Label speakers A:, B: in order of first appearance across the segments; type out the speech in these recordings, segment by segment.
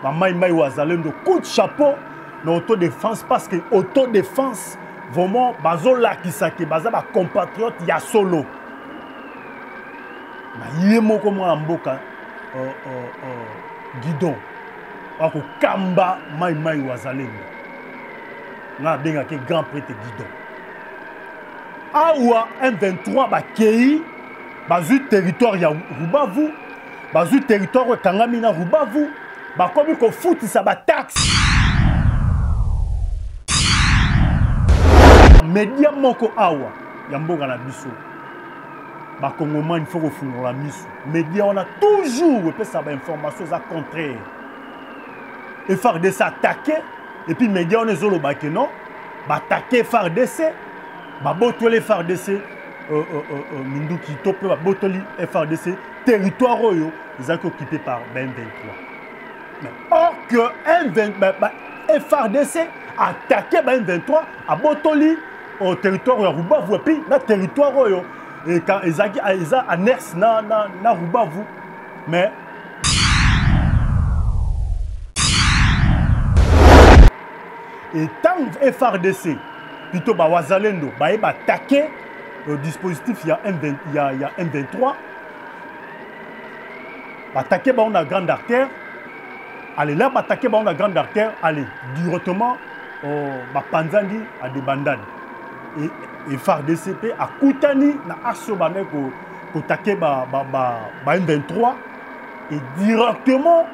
A: Ba Mai Mai Wazalendo, coup de chapeau na autodéfense parce que autodéfense vraiment bazolakisa ke baza ba compatriotes ya solo. Na ye moko mwana mboka Guidon akokamba Mai Mai Wazalendo. Nga abengaki grand prêtre Guidon. Awa M23 bakei bazwi territoire ya Rubavu, bazwi territoire oyo ekangami na Rubavu, bakomi kofutisa ba taxe. Media moko awa ya mboka na biso bakongomani faut kofungola miso. Media wana toujours epesa ba information eza contraire. FARDC attaqué et puis media wana ezoloba ke non, baattaqué FARDC, babotoli FARDC minduki to mpe babotoli FARDC territoire oyo ezalaki occupé par ba M23. Mais or que M20, ba, ba, FARDC attaqué ba M23, abotoli au territoire ya Rubavu et puis na territoire oyo ezalaki eza annexe na Rubavu. Mais et tant FARDC plutôt ba Wazalendo ba ba attaquer le dispositif ya M20, ya M23, ba attaquer ba on a grande artère. Allez là ba attaquer ba on a grande artère, allez directement au ba panzandi à des bandades. Et FARDC pe akutani na aso ba ko ko attaquer ba M23 et directement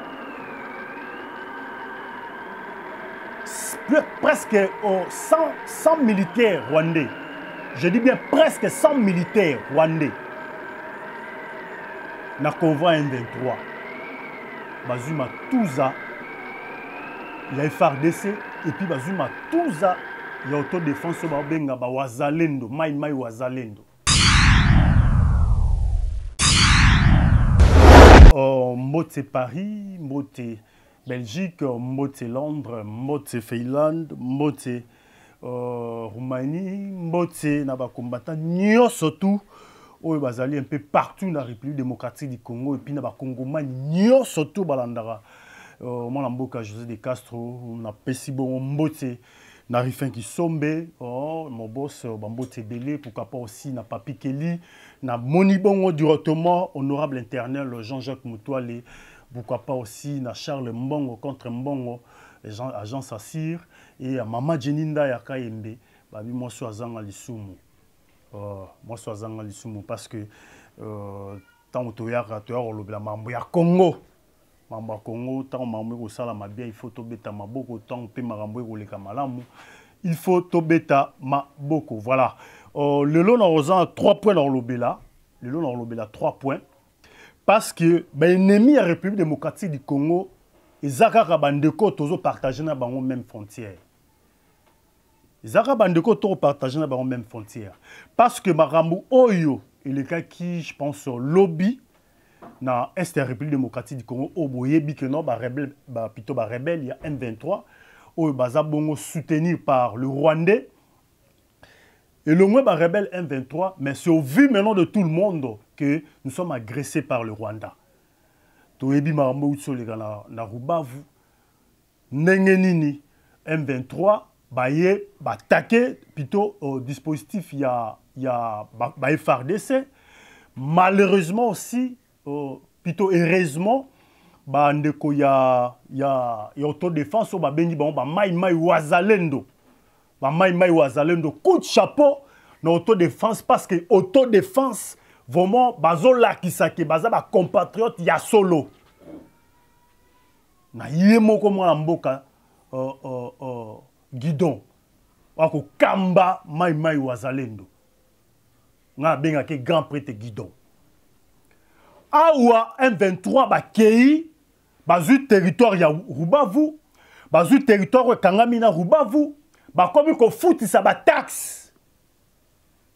A: presque 100 militaires rwandais. Je dis bien presque 100 militaires rwandais. Na convoi M23. Bazwi matuza ya FARDC et puis bazwi matuza ya autodéfense oyo babenga ba Wazalendo, Mai Mai Wazalendo. Oh, Mbote Paris, Mbote Belgique, Mbote Londres, Mbote Finlande, Mbote Roumanie, Mbote na ba combattant nyonso tout oyo bazali un peu partout na République démocratique du Congo et puis na ba Congomani nyonso tout balandaka. Mwana mboka José de Castro na pesi bongo Mbote na Rifin Kisombe, oh, mon boss, ba Mbote Belé, pourquoi pas aussi na Papi Kelly, na Moni Bongo directement, honorable internel Jean-Jacques Moutouale, pourquoi pas aussi na Charles Mbongo contre Mbongo, Jean, agence Assir, et à Mama Jeninda ya Kayembe, babi mwasi azanga lisumu. Oh, mwasi azanga lisumu parce que tango toyaka, toyaka kolobela mambo ya Congo. Mambo ya Congo, tango mambo ekosalama bien, il faut tobeta maboko, tango pe makambo ekoleka malamu, il faut tobeta maboko. Voilà. Lelo na oza 3 points na kolobela. Lelo na kolobela 3 points. Parce que ba ennemi ya République démocratique du Congo eza kaka ba ndeko tozo partager na bango même frontière. Eza kaka ba ndeko tozo partager na bango même frontière. Parce que makambo oyo elekaki, je pense, lobby na Est ya République démocratique du Congo, oyo boyebi que non, ba rebelle, ba, plutôt ba rebelle ya M23, oyo baza bongo soutenu par le Rwandais. Et le moins ba rebelle M23, mais c'est au vu maintenant de tout le monde que nous sommes agressés par le Rwanda. Toyebi makambo euti oleka na Rubavu. Ndenge nini M23 baye baattaquer plutôt au dispositif ya ba FARDC. Malheureusement aussi, plutôt heureusement, ba ndeko ya autodéfense oyo babengi bango ba Mai Mai Wazalendo. Ba Mai Mai Wazalendo, coup de chapeau na autodéfense parce que autodéfense vraiment bazolakisa ke baza ba compatriotes ya solo. Na ye moko mwana mboka Guidon akokamba Mai Mai Wazalendo. Nga abengaki grand prêtre Guidon. Awa M23 bakei bazwi territoire ya Rubavu, bazwi territoire oyo ekangami na Rubavu, bakomi kofutisa ba taxe.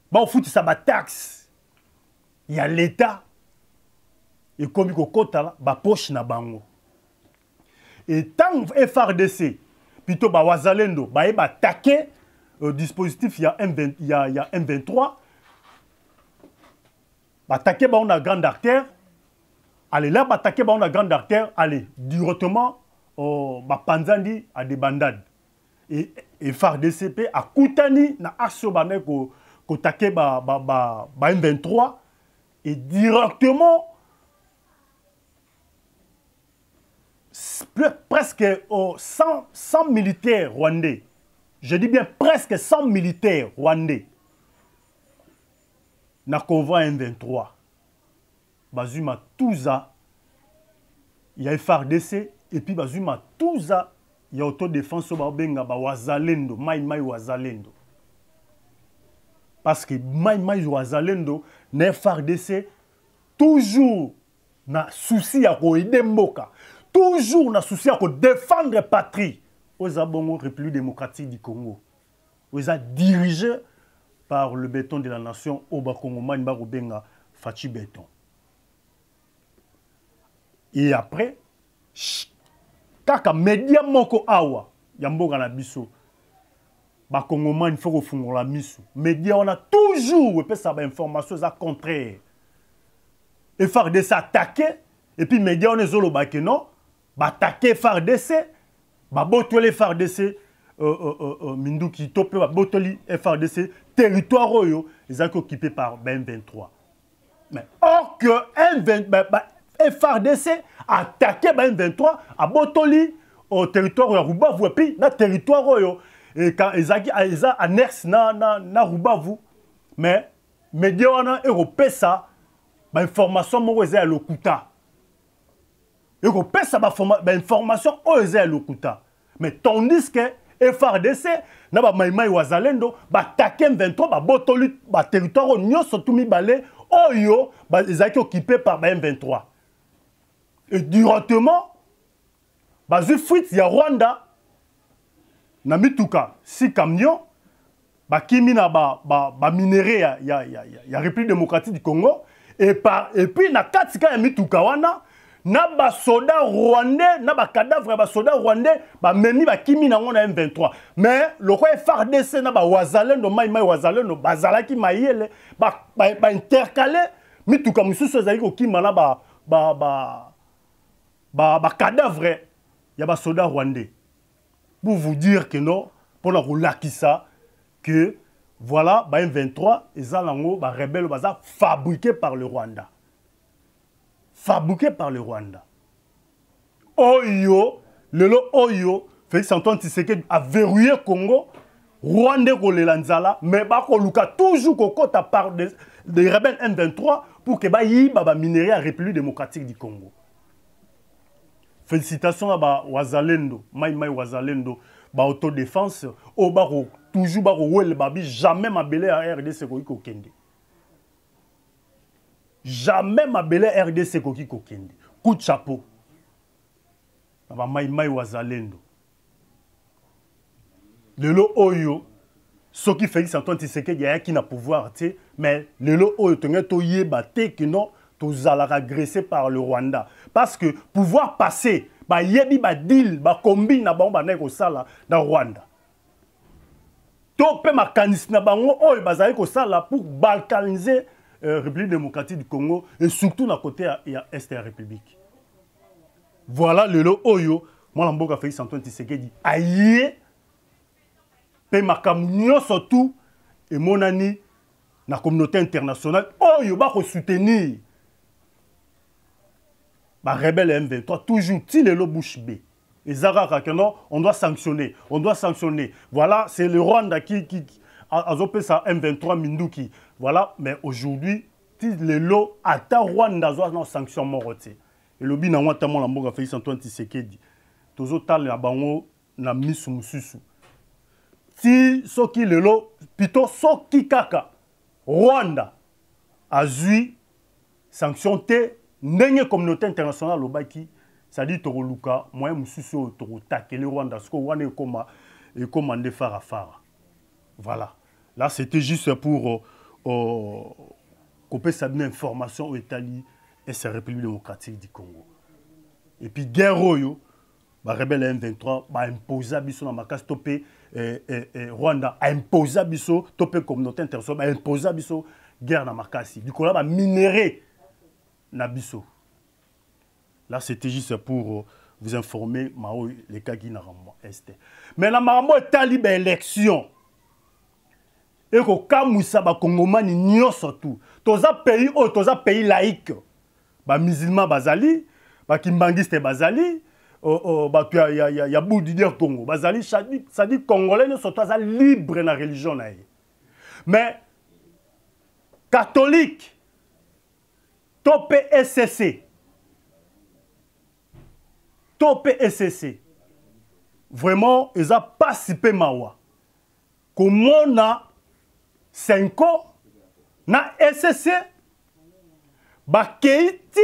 A: Bakofutisa ba taxe ya l'État ekomi kokota ba poche na bango. Et tant FARDC plutôt ba Wazalendo baye ba attaquer dispositif ya M20, ya M23, ba attaquer ba on a grande artère. Allez là, ba attaquer ba on a grande artère, allez directement oh, bapanzandi a debandade e, e FARDC mpe akutani na axe oyo bandaki kotake ba, ba, ba, ba M23 et directement presque oh, 100, 100 militaires rwandais, je dis bien presque 100 militaires rwandais na convoi M23 bazwi matuza ya FARDC et puis bazwi matuza ya autodéfense oyo babenga ba wazalendo, mai mai wazalendo, parce que mai mai wazalendo na FARDC toujours na souci ya koaider mboka, toujours na souci ya kodéfendre patrie oyo eza bongo République démocratique du Congo, oyo eza dirigé par le béton de la nation, oyo bakongomani bakobenga Fatshi Béton. Et après, kaka média moko awa ya mboka na biso, bakongomani, faut kofungola miso. Média wana toujours epesa bainformation eza contraire. FARDC attaqué et puis média wana ezoloba ke non, baattaqué FARDC, babotoli FARDC minduki to mpe babotoli FARDC territoire oyo ezalaki occupé par ba M23. Mais or que M20, ba, ba, FARDC attaqué ba M23, abotoli au territoire ya Rubavu et puis na territoire oyo ezalaki eza annexe na Rubavu. Mais média wana ekopesa bainformation moko eza ya lokuta, ekopesa bainformation oyo eza ya lokuta. Mais tandis que FARDC na bamaimai wazalendo baattaqué M23, babotoli baterritoire oyo nyonso tu mibale oyo ezalaki occupé par ba M23 et directement bazwi fuite ya Rwanda na mituka six camion, bakimi na baminerais ba, ba ya République démocratique du Congo. Et puis na kati ka ya mituka wana na basoda rwandais, na bacadavre ya basoda rwandais bamemi, bakimi nango na M23. Mais lokola FARDC na bawazalendo, mai mai wazalendo, bazalaki mayele, baintercale ba, ba mituka mosusu ezalaki kokima na bacadavre ba, ba, ba ya basoda rwandais, pour vous dire que non, mpona kolakisa que voilà, ba M23 eza nango barebelle baza fabriqué par le Rwanda, fabriqué par le Rwanda. Oyo lelo oyo Félix Antoine Tshisekedi a verrouillé Congo, Rwanda kolela nzala, mais bakoluka toujours kokota par des rebelles M23 pour que bayiba baminerais ya République démocratique du Congo. Félicitations na bawazalendo, mai mai wazalendo, baautodéfense oyo bako toujours bakowele babi jamais mabele ya RDC ekoki kokende, jamais mabele ya RDC ekoki kokende. Coup de chapeau na bamaimai wazalendo. Lelo oyo soki Félix Antoine Tshisekedi ayaki na pouvoir te, mais lelo oyo tonge toyeba te ke non, tozalaka agressé par le Rwanda, parce que pouvoir passé bayebi badeal, bacombine na bango bandaki kosala na Rwanda to mpe makanisi na bango oyo bazali kosala pour balkaniser République démocratique du Congo et surtout na côté ya est ya République. Voilà, lelo oyo mwana mboka Félix Antoine Tshisekedi aye mpe makambo nyonso tu emonani na communauté internationale oyo bakosoutenir barebelle M23 toujours ti lelo bouche bée. Eza kaka que non, on doit sanctionner, on doit sanctionner. Voilà, c'est le Rwanda qui azopesa M23 minduki. Voilà, mais aujourd'hui ti lelo ata Rwanda azwa na sanction moko te. Elobi nango ata mwana mboka Félix Antoine Tshisekedi, tozotalela bango na misu mosusu ti soki lelo plutôt soki kaka Rwanda azwi sanction te ndenge communauté internationale alobaki, c'est-à-dire tokoluka moyen mosusu oyo tokotakele Rwanda. Sikoyo wana ekoma nde farafara. Voilà, là c'était juste pour kopesa bino information oyo etali ese République démocratique du Congo et puis guerre oyo barebelle ya M23 baimposa biso na makasi to mpe Rwanda aimposa biso to mpe communauté internationale baimposa biso guerre na makasi likolo ya baminerais na biso. Là, c'était juste pour vous informer maoyo elekaki na makambo este. Mais na makambo etali baélection, ekokamwisa bakongomani nyonso tu. Toza pays oyo, toza pays laïque. Bamusulman bazali, bakimbangiste bazali, bato ya Budider Congo bazali, c'est-à-dire Congolais nyonso to aza libre na religion na ye. Mais catholique to mpe ECC, to mpe ECC, vraiment eza pasi mpe mawa komona CENCO na ECC bakei ti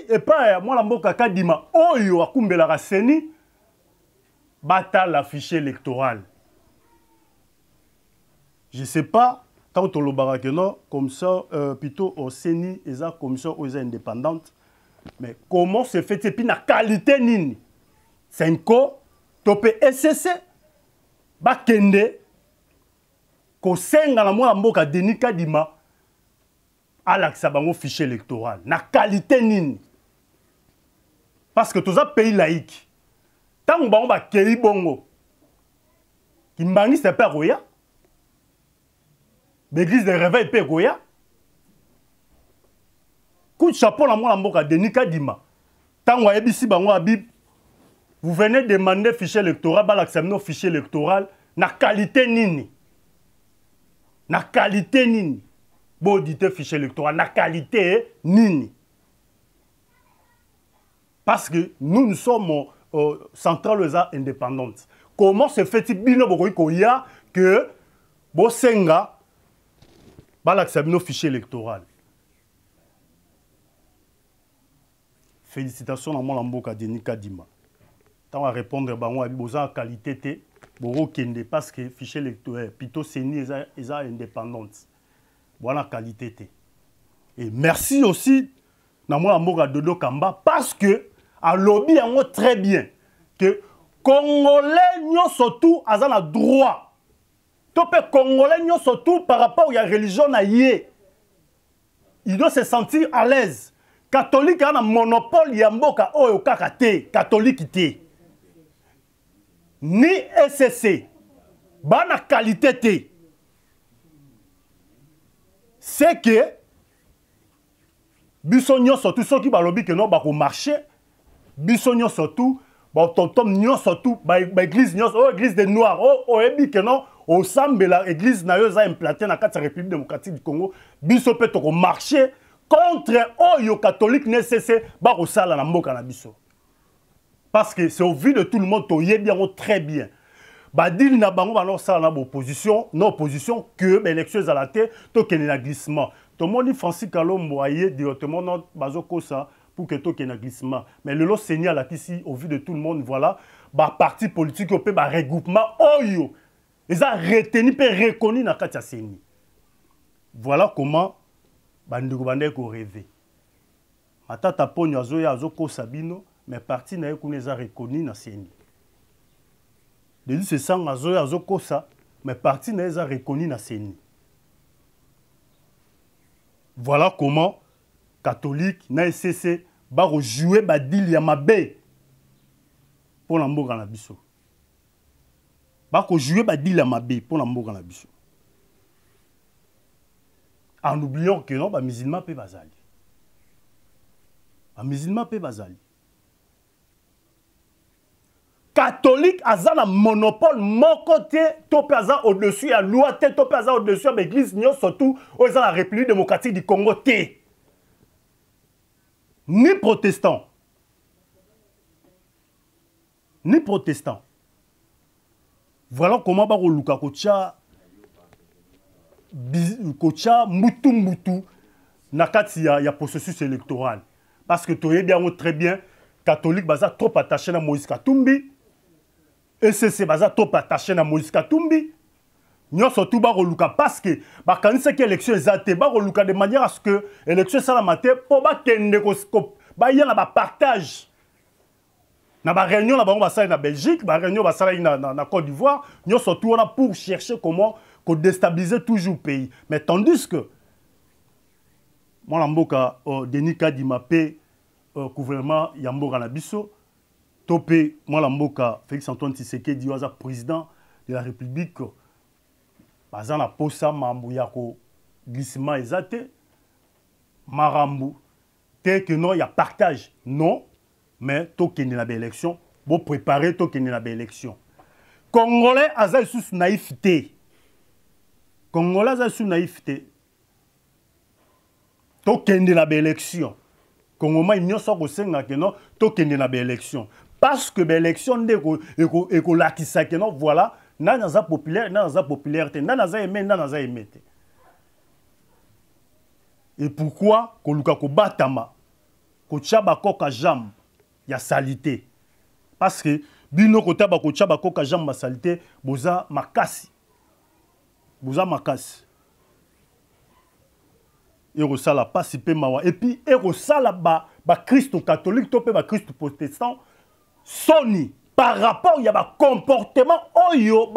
A: epai ya mwana mboka Kadima oyo akumbelaka CENI, batala fichier électoral. Je sais pas, ntango tolobaka ke non, comme ça plutôt au CENI eza commission oyo eza indépendante, mais comment se fait et puis na qualité nini CENCO to mpe ECC bakende kosenga na mwana mboka Denis Kadima alakisa bango fichier électoral? Na qualité nini? Parce que toza pays laïque. Ntango bango bakei bongo, kimbangiste mpe akoya, baéglise de réveil mpe ekoya. Coup de chapeau na mwana mboka Denis Kadima ntango ayebisi bango abi: "Vous venez demander fichier électoral, balakisa bino fichier électoral na qualité nini? Na qualité nini boauditer fichier électoral? Na qualité nini?" Parce que nous, nous sommes centrale eza indépendante. Comment se fait-il bino bokoki koya que bosenga balakisa bino fichier électoral? Félicitations na mwana mboka Denis Kadima ntango arépondre bango abi: "Boza na qualité te, bokokende parce que fichier électoral, plutôt CENI eza indépendante, bwana qualité te." Et merci aussi na mwana mboka Dodo Kamba, parce que alobi yango très bien que Congolais nyonso tu aza na droit to mpe Congolais nyonso tu, par rapport ya religion na ye, il doit se sentir à l'aise. Catholique aza na monopole ya mboka oyo kaka te, catholique te ni ECC bana qualité te. C'est que biso nyonso tu, soki balobi ke no bakomarche, biso nyonso tu, batontom nyonso tu, baéglise nyonso oyo, église de noir oyo oyebi ke no osambela, église na yo eza implanté na kati ya République démocratique du Congo, biso mpe tokomarche contre oyo catholique na ECC bakosala na mboka na biso, parce que c'est au vu de tout le monde, toyebi yango très bien, badili na bango bana kosala na baopposition, na opposition, que baélection ezala te, tokende na glissement. Tomoni Francis Kalombo aye directement no bazokosa pour que tokende na glissement. Mais lelo CENI alakisi au vu de tout le monde, voilà baparti politique oyo mpe baregroupement oyo eza retenu mpe reconnu na kati ya CENI. Voilà comment bandeko bandeki korêver. Matata Ponyo azoya, azokosa bino, mais parti na ye kuna eza reconnu na CENI. Delly Sesanga azoya, azokosa, mais parti na ye eza reconnu na CENI. Voilà comment catholique na ECC bakojouer badili ya mabe mpo na mboka na biso, bakojouer badili ya mabe mpo na mboka na biso, en oubliant que non, bamusulman mpe bazali, bamusulman mpe bazali. Catholique aza na monopole moko te to mpe aza au-dessus ya loi te to mpe aza au-dessus ya baeglise nyonso tu oyo eza na République démocratique du Congo te, ni protestant, ni protestant. Voilà comment bakoluka kotia mbutu mbutu na kati ya processus électoral, parce que toyebi yango très bien, catholique baza trop attaché na Moïse Katumbi, ECC baza trop attaché na Moïse Katumbi. Nyonso tu bakoluka, parce que bakanisaki élection eza te, bakoluka de manière à ce que élection esalama te mpo bakende baya na bapartage na baréunion na bango basali na Belgique, baréunion basalaki na Côte d'Ivoire, nyonso tu wana pour chercher comment kodéstabiliser toujours pays. Mais tandis que mwana mboka Denis Kadima mpe gouvernement ya mboka na biso. To mpe mwana mboka Félix Antoine Tshisekedi oyo aza président de la République, baza na posa mambo ya ko glissement eza te, marambu te que non ya partage non, mais tokende na baélection, bopréparer, tokende na baélection. Congolais aza lisusu naïf te, Congolais aza lisusu naïf te. Tokende na baélection. Kongomai nyonso akosenga ke non, tokende na baélection, parce que baélection nde ekolakisa ke non, voilà, nani aza populaire, nani aza populaire te, nani aza aimé, nani aza aimé te. Et pourquoi koluka kobatama, kotia bakoka jambe ya salité? Parce que bino kota bakotia bakoka jambe ya salité, boza makasi, boza makasi. Ekosala pasi mpe mawa, et puis ekosala bakristo catholique to mpe bakristo protestant soni par rapport ya bacomportement oyo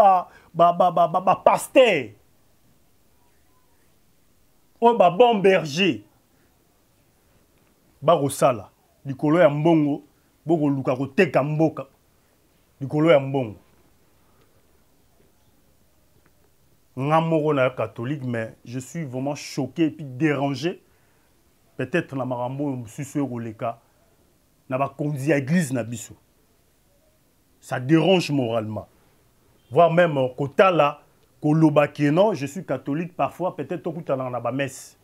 A: bapasteur oyo babon berger bakosala likolo ya mbongo. Bokoluka koteka mboka likolo ya mbongo. Nga moko na catholique, mais je suis vraiment choqué et puis dérangé peut-être na makambo oyo mosusu ekoleka na bakonzi ya église na biso. Ça dérange moralement, voire même kotala koloba ke non, je suis catholique. Parfois peut-être tokutanaka na bamesse,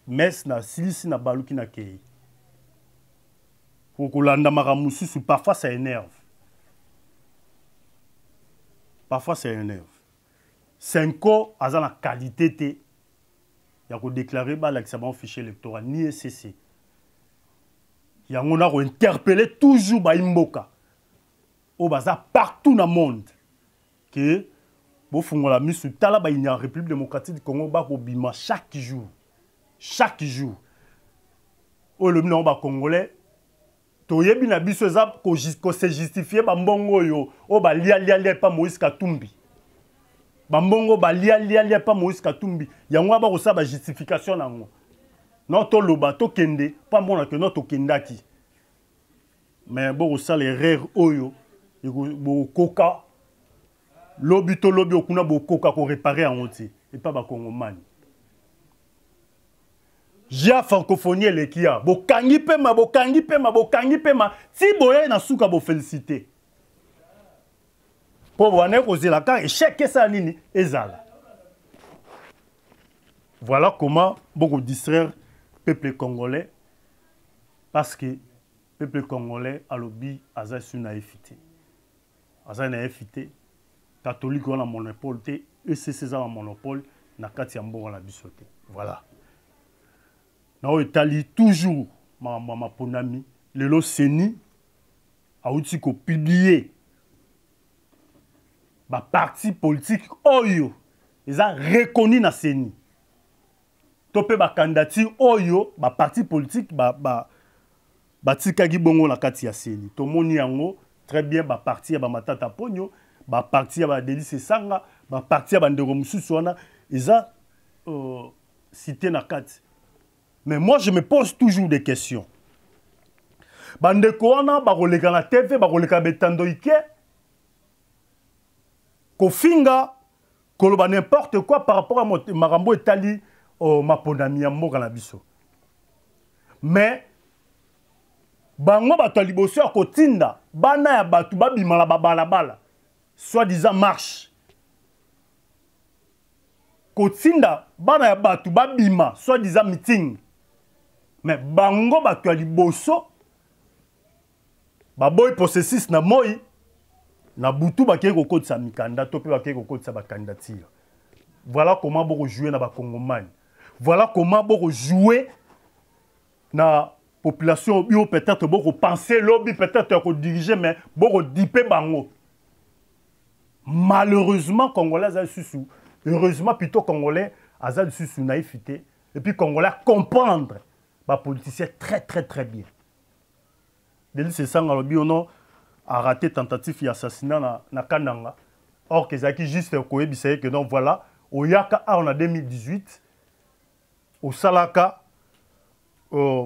A: messe na silisi na baluki na kei kolanda makambo mosusu. Parfois ça énerve, parfois ça énerve. Cenco aza na qualité te ya kodéclarer, balakisa bango fichier électoral ni ECC. Yango na kointerpeller toujours bayimboka oyo baza partout na monde ke bofungola misu, tala bayini ya République démocratique du Congo bakobima chaque jour, chaque jour. Oyo elobi nango bacongolais toyebi na biso eza kose justifier. Bambongo oyo oyo balialialia epa Moïse Katumbi, bambongo balialialia epa Moïse Katumbi, yango wana bakosala bajustification nango. No toloba tokende mpo amona ke no tokendaki, mais bokosala erreur oyo bokoka lobi to lobi okuna bokoka koréparer yango te epa bakongomani. Ja francophonie eleki ya bokangi pema, bokangi pema, bokangi pema ti boye na suka bofélicité mpo wana ekozela kaka échec esala nini ezala. Voilà comment bokodistraire peuple congolais, parce que peuple congolais alobi aza su naïf te, aza naïf te. Catholique wana monopole te, ECC eza na monopole na kati ya mboka na biso te. Voilà. Na oyo etali toujours makambo ya maponami, lelo CENI awuti kopublier baparti politique oyo eza reconnu na CENI to mpe bacandidature oyo baparti politique batikaki ba, bongo na kati ya CENI. Tomoni yango très bien, baparti ya baMatata Ponyo, baparti ya baDelly Sesanga, baparti ya bandeko mosusu wana eza cité na kati. Mais moi, je me pose toujours des questions. Bandeko wana bakoleka na TV, bakoleka betando ike kofinga, koloba n'importe quoi par rapport à makambo etali maponami ya mboka na biso, mais bango bato ya liboso ya kotinda bana ya bato babima na babalabala, soi-disant marche, kotinda bana ya bato babima, soi-disant meeting, mais bango bato ya liboso baboyi processus na moi na butu, bakei kokotisa mikanda to mpe bakei kokotisa bacandidature. Voilà comment bokojouer na bakongomani, voilà comment bokojouer na population oyo peut-être bokopenser lobi peut-être ya kodiriger, mais bokodipe bango. Malheureusement, congolais aza lisusu, heureusement plutôt, congolais aza lisusu naïf te, et puis congolais comprendre bapoliticien très très très bien. Delly Sesanga alobi ono a raté tentative ya assassinat na Kananga, or que ezalaki juste koyebisa ye que non, voilà, oyaka awa na 2018, osalaka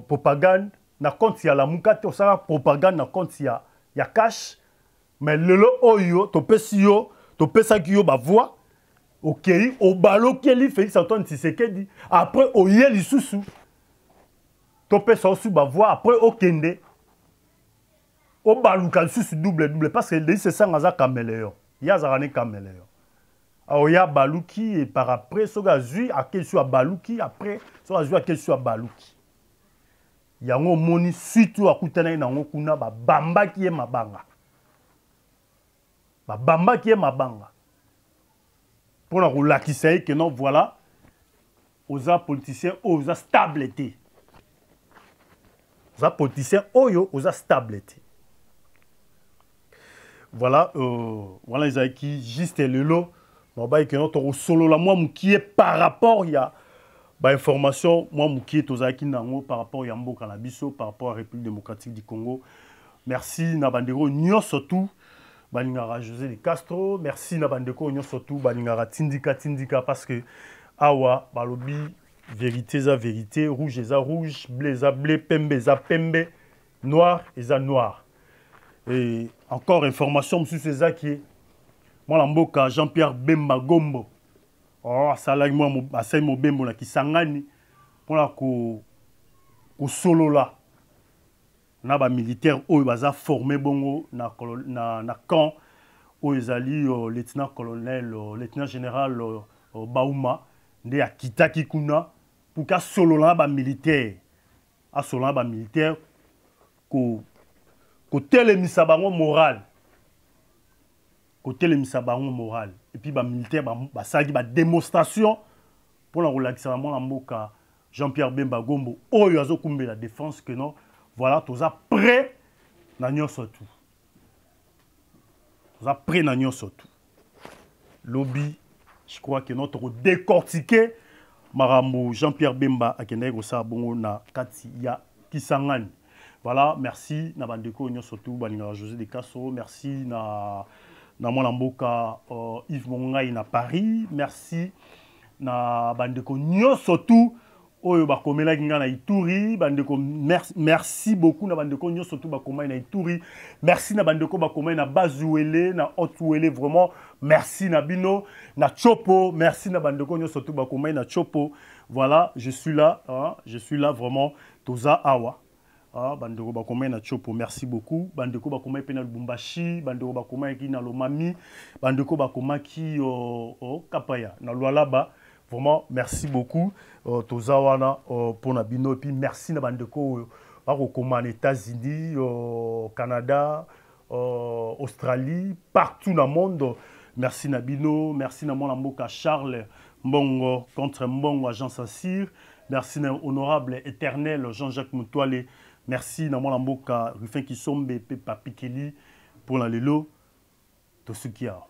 A: propagande na compte ya Lamuka te, osalaka propagande na compte ya ya cash. Mais lelo oyo topesi yo, topesaki yo bavoix, okei obalokeli Félix Antoine Tshisekedi, après oye lisusu topesa osu bavoix, après okende obaluka lisusu double double, parce que Delly Sesanga aza caméléon, ye azalaka ne caméléon. Aoya abaluki et par après soki azwi ake lisusu abaluki, après soki azwi ake lisusu abaluki. Yango omoni surtout akutanaki nango kuna, babambaki ye mabanga, babambaki ye mabanga mpona kolakisa ye ke non, voilà, oza politicien oyo oza stable te, oza politicien oyo oza stable te. Voilà, voilà, ezalaki juste lelo nalobaki ke non, tokosolola mwa mokie par rapport ya bainformation mwa mokie tozalaki nango par rapport ya mboka na biso, par rapport à République démocratique du Congo. Merci na bandeko nyonso tu balingaka José de Castro, merci na bandeko nyonso tu balingaka Tindika Tindika, parce que awa balobi vérité eza vérité, rouge eza rouge, bleu eza bleu, pembe eza pembe, noir eza noir. Et encore information mosusu ezaki mwana mboka Jean-Pierre Bemba Gombo, oh, asalaki mwa asali mobembo na Kisangani mpona kosolola na bamilitaire oyo baza formé bongo na camp oyo ezali lieutenant colonel, lieutenant général Bauma nde akitaki kuna pour kasolola na bamilitaire, asolola na bamilitaire kotelemisa bango moral, kotelemisa bango moral. Et puis bamilitaire basalaki badémonstration mpona kolakisa na mwana mboka Jean-Pierre Bemba Gombo oyo azokumbela défense que non, voilà, toza prêt na nyonso tu, toza prêt na nyonso tu. Lobi, je crois que non, tokodécortiquer makambo Jean-Pierre Bemba akendaki kosala bongo na kati ya Kisangani. Voilà, merci na bandeko nyonso tu balingaka José de Castro, merci na mwana mboka Yves Mongai na Paris, merci na bandeko nyonso tu oyo bakomelaki ngai na Ituri. Bandeko, merci, merci beaucoup na bandeko nyonso tu bakomai na Ituri, merci na bandeko bakomai na Bas-Uele, na Haut-Uele, vraiment merci na bino, na Tshopo, merci na bandeko nyonso tu bakomai na Tshopo. Voilà, je suis là, hein, je suis là vraiment, toza awa. Ah, bandeko bakomai na Tshopo, merci beaucoup. Bandeko bakomai mpe na Lubumbashi, bandeko bakomaki na Lomami, bandeko bakomaki oh, Kapaya na Lualaba, vraiment merci beaucoup. Toza wana mpona bino. Et puis merci na bandeko oyo bakokoma na États-Unis, Canada, Australie, partout na monde, merci na bino. Merci na mwana mboka Charles Mbongo contre Mbongo agence Assir, merci na honorable éternel Jean-Jacques Mutwale, merci na mwana mboka Rufin Kisombe mpe Papi Keli. Mpona lelo tosuki awa.